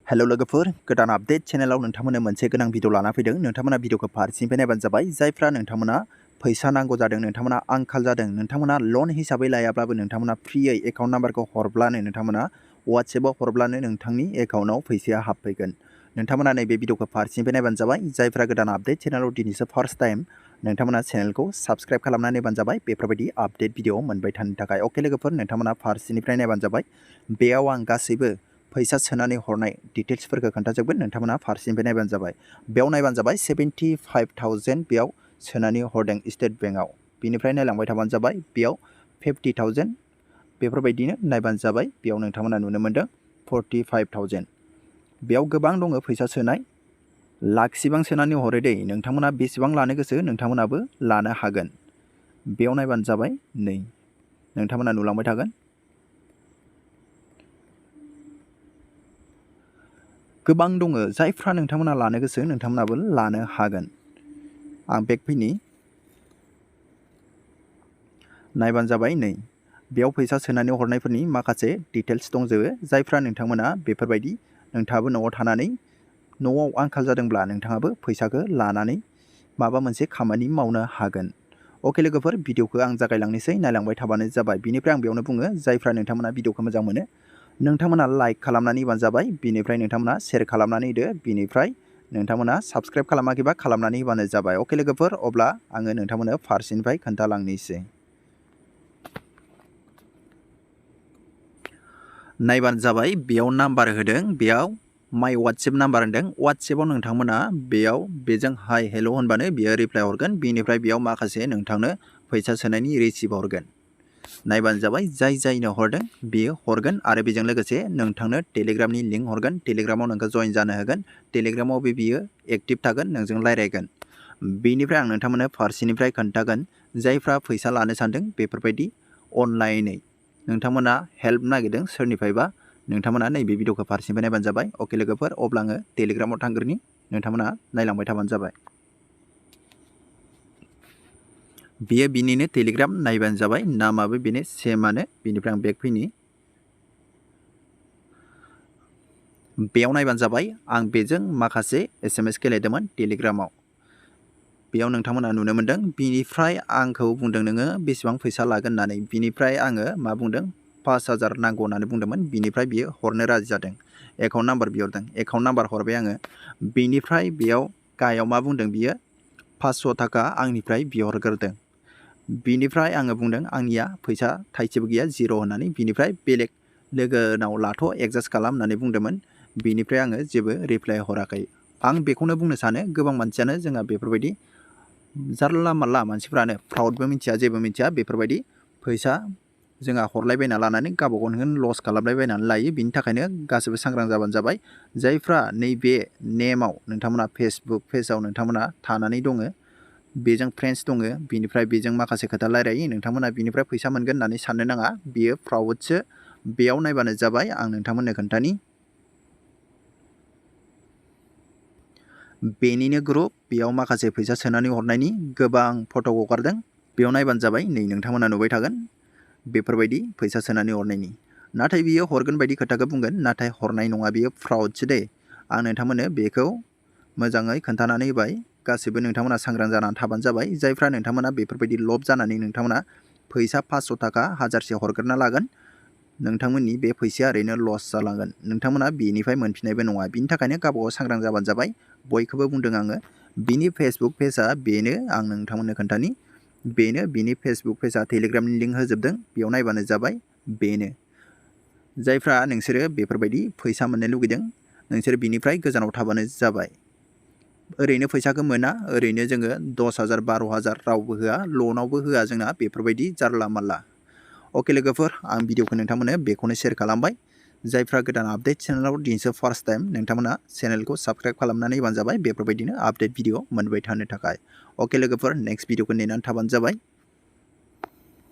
Hello लोगोफोर गोदान update चेनेलाव नोंथांमोननो मोनसे गोनां भिडिअ लाना फैदों। नोंथांमोना भिडिअखौ फारसेनिफ्राय नायबानो जाबाय। जायफ्रा नोंथांमोना फैसा नांगौ जादों, नोंथांमोना आंखाल जादों, नोंथांमोना लन हिसाबै लायाब्लाबो नोंथांमोना फ्रियै एकाउन्ट नाम्बारखौ हरब्लानो नोंथांमोना WhatsAppआव हरब्लानो नोंथांनि एकाउन्टआव फैसाया हाबफैगोन। नोंथांमोना नैबे भिडिअखौ फारसेनिफ्राय नायबानो जाबाय। जायफ्रा गोदान आपडेट चेनेलाव दिनैसो फार्स्ट टाइम नोंथांमोना चेनेलखौ साबस्क्राइब खालामनानै नायबानो जाबाय बेफोरबायदि आपडेट भिडिअ मोनबाय थानो थाखाय। अके लोगोफोर नोंथांमोना फारसेनिफ्राय नायबानो जाबाय। बेयाव आं गासैबो फैसा सोनानै हरनाय डिटेल्सफोरखौ खोन्थाजोबगोन। नोंथांमोना फारसेनिफ्राय नायबानो जाबाय। बेयाव नायबानो जाबाय 75,000 बेयाव सोनानै हरदों स्टेट बेंकआव। बिनिफ्राय नायलांबाय थाबानो जाबाय। बेयाव 50,000 बेफोरबायदिनो नायबानो जाबाय। बेयाव नोंथांमोना नुनो मोनदों 45,000। बेयाव गोबां दङ फैसा सोनाय, लाखसिबां सोनानै हरो दै। नोंथांमोना बेसेबां लानो गोसो नोंथांमोनाबो लानो हागोन। बेयाव नायबानो जाबाय। नै नोंथांमोना नुलांबाय थागोन। गोबां दङ। जायफ्रा नोंथांमोना लानो गोसो नोंथांमोनाबो लानो हागोन। आं बेक फैनि नायबानो जाबाय। नै बेयाव फैसा सोनानै हरनायफोरनि माखासे डिटेल्स दंजोबो। जायफ्रा नोंथांमोना बेफोरबायदि नोंथाङाबो न'आव थानानै न'आव आंखाल जादोंब्ला नोंथाङाबो फैसाखौ लानानै माबा मोनसे खामानि मावनो हागोन। अके लोगोफोर भिडिअखौ आं जागायलांनोसै, नायलांबाय थाबानो जाबाय। बिनिफ्राय आं बेयावनो बुङो, जायफ्रा नोंथांमोना भिडिअखौ मोजां मोनो नोंथांमोना लाइक खालामनानै होबानो जाबाय। बिनिफ्राय नोंथांमोना शेयार खालामनानै होदो। बिनिफ्राय नोंथांमोना साबस्क्राइब खालामाखैबा खालामनानै होबानो जाबाय। अके लोगोफोर अब्ला आङो नोंथांमोननो फारसेनिफ्राय खोन्थालांनोसै। नायबानो जाबाय। बेयाव नाम्बार होदों, बेयाव माय WhatsApp नाम्बार होनदों। WhatsAppआव नोंथांमोना बेयाव बेजों हाय हेल' होनबानो बियो रिप्लाय हरगोन। बिनिफ्राय बेयाव माखासे नोंथांनो फैसा सोनायनि रिसिप्ट हरगोन। नायबानो जाबाय। जाय जायनो हरदों बेयो हरगोन आरो बेजों लोगोसे नोंथांनो टेलिग्रामनि लिंक हरगोन। टेलिग्रामाव नोंखौ जइन जानो होगोन। टेलिग्रामाव बियो एक्टिभ थागोन, नोंजों रायज्लायगोन। बेनिफ्राय आं नोंथांमोननो फारसेनिफ्राय खोन्थागोन। जायफ्रा फैसा लानो सानदों बेफोरबायदि अनलाइनै नोंथांमोना हेल्प नागिरदों सोरनिफ्रायबा, नोंथांमोना नैबे भिडिअखौ फारसेनिफ्राय नायबानो जाबाय। अके लोगोफोर अब्ला आङो टेलिग्रामाव थांग्रोनि, नोंथांमोना नायलांबाय थाबानो जाबाय। बेयो बिनिनो टेलिग्राम, नायबानो जाबाय। नामाबो बेनो सेमानो। बिनिफ्राय आं बेक फैनि बेयाव नायबानो जाबाय। आं बेजों माखासे SMS गेलेदोंमोन टेलिग्रामाव। बेयाव नोंथांमोना नुनो मोनदों। बिनिफ्राय आंखौ बुंदों नोङो बेसेबां फैसा लागोन होननानै। बिनिफ्राय आङो मा बुंदों 5,000 नांगौ होननानै बुंदोंमोन। बिनिफ्राय बियो हरनो राजि जादों। एकाउन्ट नाम्बार बिहरदों। एकाउन्ट नाम्बार हरबाय आङो। बिनिफ्राय बेयाव गाहायाव मा बुंदों बियो 500 थाखा आंनिफ्राय बिहरग्रोदों। बिनिफ्राय आङो बुंदों आंनिया फैसा थाइसेबो गैया, जिर' होननानै। बिनिफ्राय बेलेग लोगोनाव लाथ' एडजास्ट खालाम होननानै बुंदोंमोन। बिनिफ्राय आङो जेबो रिप्लाय हराखै। आं बेखौनो बुंनो सानो गोबां मानसियानो जोंहा बेफोरबायदि जारला मारला मानसिफ्रानो फ्राउडबो मिथिया जेबो मिथिया बेफोरबायदि फैसा जोंहा हरलायबायना लानानै गावबा गावनो लस खालामलायबायनानै लायो। बिनि थाखायनो गासैबो सांग्रां जाबानो जाबाय। जायफ्रा नैबे नेमाव नोंथांमोना फेसबुक पेजाव नोंथांमोना थानानै दङ, बेजों फ्रेन्ड्स दङ, बिनिफ्राय बेजों माखासे खोथा रायलायो, नोंथांमोना बिनिफ्राय फैसा मोनगोन होननानै साननो नाङा। बियो फ्राउडसो। बेयाव नायबानो जाबाय। आं नोंथांमोननो खोन्थानि बेनिनो ग्रुप, बेयाव माखासे फैसा सोनानै हरनायनि गोबां फट' हगारदों। बेयाव नायबानो जाबाय। नै नोंथांमोना नुबाय थागोन बेफोरबायदि फैसा सोनानै हरनायनि। नाथाय बियो हरगोन बायदि खोथाखौ बुंगोन, नाथाय हरनाय नङा। बियो फ्राउडसो दे। आं नोंथांमोननो बेखौ मोजाङै खोन्थानानै होबाय। गासैबो नोंथांमोना सांग्रां जानानै थाबानो जाबाय। जायफ्रा नोंथांमोना बेफोरबायदि लब जानानै नोंथांमोना फैसा 500 थाखा 1000से हरग्रोना लागोन, नोंथांमोननि बे फैसाया ओरैनो लस जालांगोन। नोंथांमोना बेनिफ्राय मोनफिननायबो नङा। बिनि थाखायनो गावबागाव सांग्रां जाबानो जाबाय। बयखौबो बुंदों आङो। बिनि फेसबुक पेजआ बेनो, आं नोंथांमोननो खोन्थानि बेनो। बिनि फेसबुक पेजआ टेलिग्रामनि लिंक होजोबदों। बेयाव नायबानो जाबाय। बेनो। जायफ्रा नोंसोरो बेफोरबायदि फैसा मोननो लुगैदों नोंसोर बिनिफ्राय गोजानाव थाबानो जाबाय। ओरैनो फैसाखौ मोना। ओरैनो जोङो 10,000 12,000 रावबो होआ, लनावबो होआ जोंना बेफोरबायदि जारला मारला। अके लोगोफोर आं भिडिअखौ नोंथांमोननो बेखौनो शेयार खालामबाय। जायफ्रा गोदान आपडेट चेनेलाव दिनैसो फार्स्ट टाइम नोंथांमोना चेनेलखौ साबस्क्राइब खालामनानै होबानो जाबाय बेफोरबायदिनो आपडेट भिडिअ मोनबाय थानो थाखाय। अके लोगोफोर नेक्स्ट भिडिअखौ नेनानै थाबानो जाबाय।